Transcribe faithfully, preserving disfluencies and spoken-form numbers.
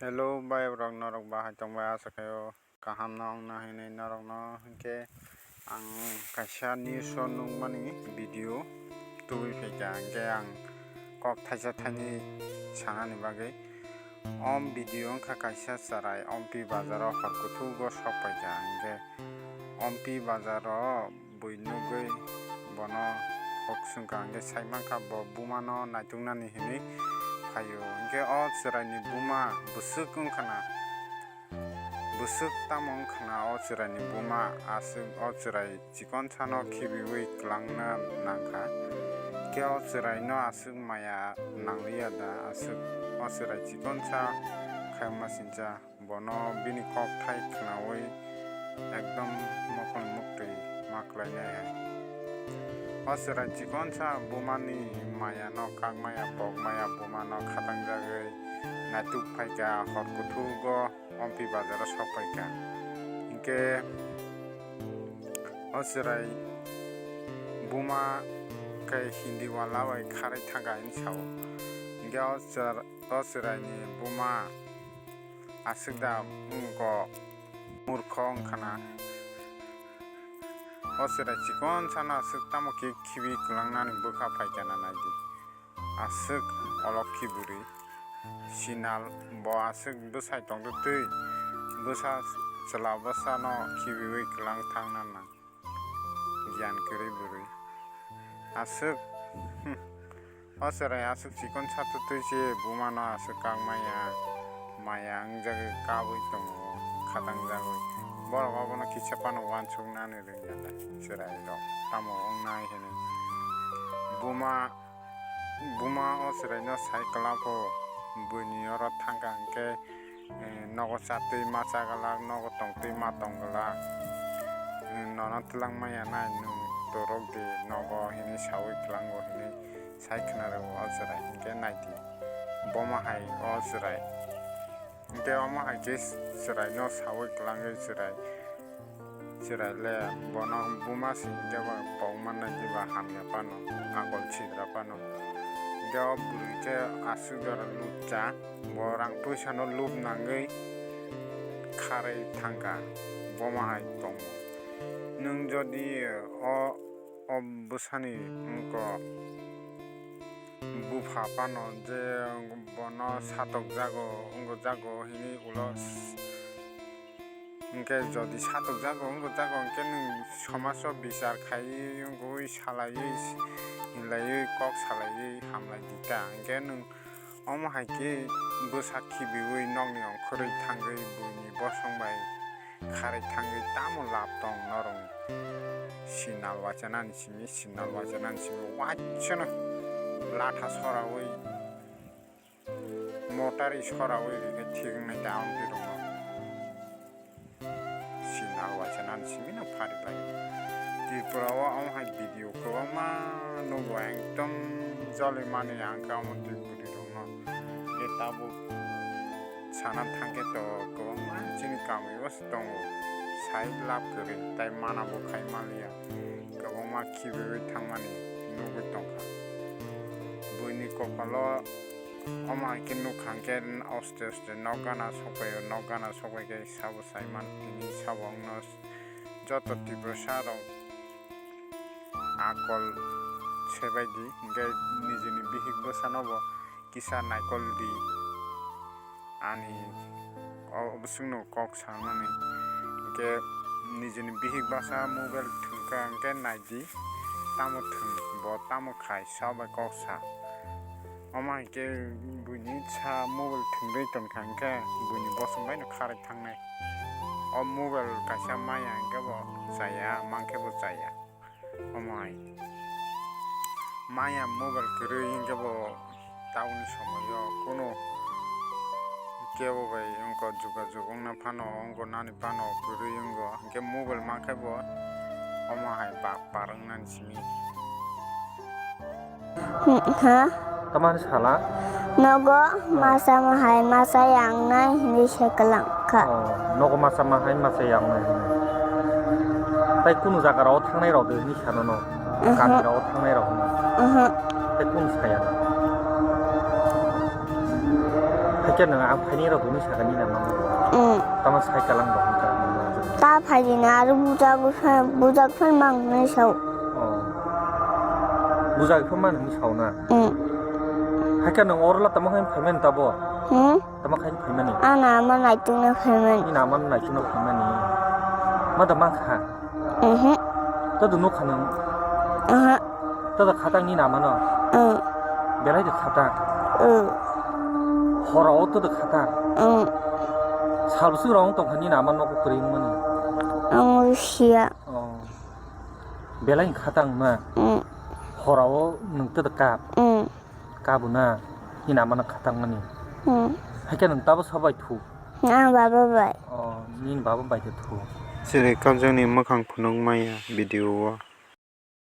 Hello, bai rok, norok bahai tongbai, asa khaio kaham no wngna hinwi norok no hinkhe ang kaisa news o nukmani video tubui phaikha, hinkhe ang kok thaisa thaini sanani bagwi. Om video wngkha kaisa chwrai Ompi bazaro hor kuthuk o sok paikha, hinkhe Ompi bazaro bui nugwi bono kok swngkha, hinkhe sai mankha bo bumano naituknani hinwi phaio. Hinkhe o chwraini buma bwswk wngkhana, bwswk tamo wngkhana o chwraini buma, aswk o chwrai chikonsa no khibiwi kwlangna nangkha. Hinkhe o chwraino aswk maya nangliya da, aswk o chwrai chikonsa khaima sincha. Bono bini kok thai khwnaui ekdom mokol muktwi ma kwlainai hai. O chwrai chikonsa bumani maya no kak maya, pok maya, buma no khatang jagwi naituk phaikha, hor kuthuk o Ompi bazaro sok paikha. Hinkhe o chwrai buma khe Hindi wala bai kharwi thangkha hinwi sao. Hinkhe o chwrai o chwraini buma aswk da wngkha murkho wngkhana. O chwrai chikonsa no aswk tamo khe khibi kwlangnani bwkha phaikha na naidi. Aswk olokhi bwrwi. Sinal bo aswk bwsai tongtwtwi bwsa chwla bwsano khibiwi kwlang thangna nang. Giyan kwrwi bwrwi. Aswk, hmm, o chwrai aswk chikonsa twtwi se bumano aswk kak maya, maya wngjagwi kabwi tongo, khatang jagwi. Borok obono kisa phano uansuknani rwngya da chwrairok, tamo wngnai hinwi. Buma, buma o chwraino sai kwlapho, buini oro thangkha hinkhe, eh, nogo chatwi ma cha glak, nogo tongtwi ma tong glak. Eh, nono twlang maya nai, nwng torok di nogo hinwi saui twlango hinwi sai khwna rwo o chwrai. Hinkhe naidi, bomo hai o chwrai. Hinkhe omo hai khe chwraino saui twlangwi chwrai. Chwrai le bono buma se hinkhe bo pok mannai diba hamya phano, akol sidra phano. Hinkhe o bwrwi khe aswk jora lupcha, bo rang puisa no lup nangwi kharwi thangkha, bomo hai tongo. Nwng jodi o, o bwsani wngkha bupha phano je bono satok jago, wngkha jago hinwi ulo. Hinkhe jodi satok jago, wngkha jago, hinkhe nwng somajo bichar khaiwi, wngwi salaiwi, hinlaiwi, kok salaiwi hamlai di ta. Hinkhe nwng omo hai khe bwsa khibiui nokni ongkhorwi thangwi buini bosong bai kharwi thangwi tamo lab tong norokni? Sinal waisa nani simi, sinal waisa nani simi, waisa no latha soraui. Motari soraui rikhe thik wngnai ta ang twi rwngno. Sinal waisa nani simi no phari bai. Tripura o omo hai video kwbangma nugo, ekdom joli mani ang khe omo twi bwrwi rokno. Khe tabuk sana thangkhe to kwbangma chini kamio se tongo. Sai lab kwrwi tai mana bo khai manliya. Kwbangma khibiui thangmani nugui tongkha. Buini kopalo Omo hai khe nukha hwnkhe, aste aste nok gana sokphaio, nok gana sokphai khe sabo saiman tini sabo wngno joto Tiprasa rok akol sebai di, hwnkhe nijini bihik bwsano bo kisa naikol di, ani o bwswkno kok sanani. Hwnkhe nijini bihik bwsa mobile thwngkha hwnkhe naidi, tamo thwng bo tamo khai sabai kok sa. Omo hai khe buini sa mobile thwngwi tongkha hwnkhe buini bosong baino kharwi thangnai. O mobile kaisa maya hwnkhe bo chaya, mankhe bo chaya. Omo hai maya mobile kwrwi hwnkhe bo tauni somoio kunu kebo bai wngkha jogajog wngna phano, wngkha nani phano kwrwi wngkha, hwnkhe mobile mankhe bo omo hai bapar wngnani simi. Hmm, ha? Tamani sala? Nogo masa mahai masa yangnai hinwi se kwlang kha. Oh, nogo masa mahai masa yangnai hinwi. Tai kunu jaga rao thangnai rao de hinwi sano no? Aha. Kami rao thangnai rao hinwi. Aha. Tai kunu saya no? Hakhe nwng ang phaini rok hwnwi sakha nini ama no? Mm. Tamo sai kalang bo hwnka nini ama no? Ta phaidi na aro bujak phan, bujak phan mang hwnwi sao. Oh. Bujak phan mang hwnwi sao na? Mm. Hakhe nwng oro la tamo khe phaimani tabo? Hmm? Tamo khe phaimani? Ang na ama naitukna phaimani. Nini ama no naitukna phaimani. Ma da mang kha? Mhm. Todo nukha nang? Aha. Todo khatang nini ama no? Mm. Belai de khatang? Mm. Hora o todo khatang? Mm. Sal bwswk rok tongkha nini ama nogo kwrwi wngmani? Ang siya. Oh. Belai khatang na? Mm. Hora o nwng todo kap? Mm. Kabo na? Nini ama no khatang mani? Mm. Hakhe nwng tabo sobai thu? Ang baba bai. Oh, nini baba bai de thu. Chini kamjang ni mwkhang phunuk maya video o.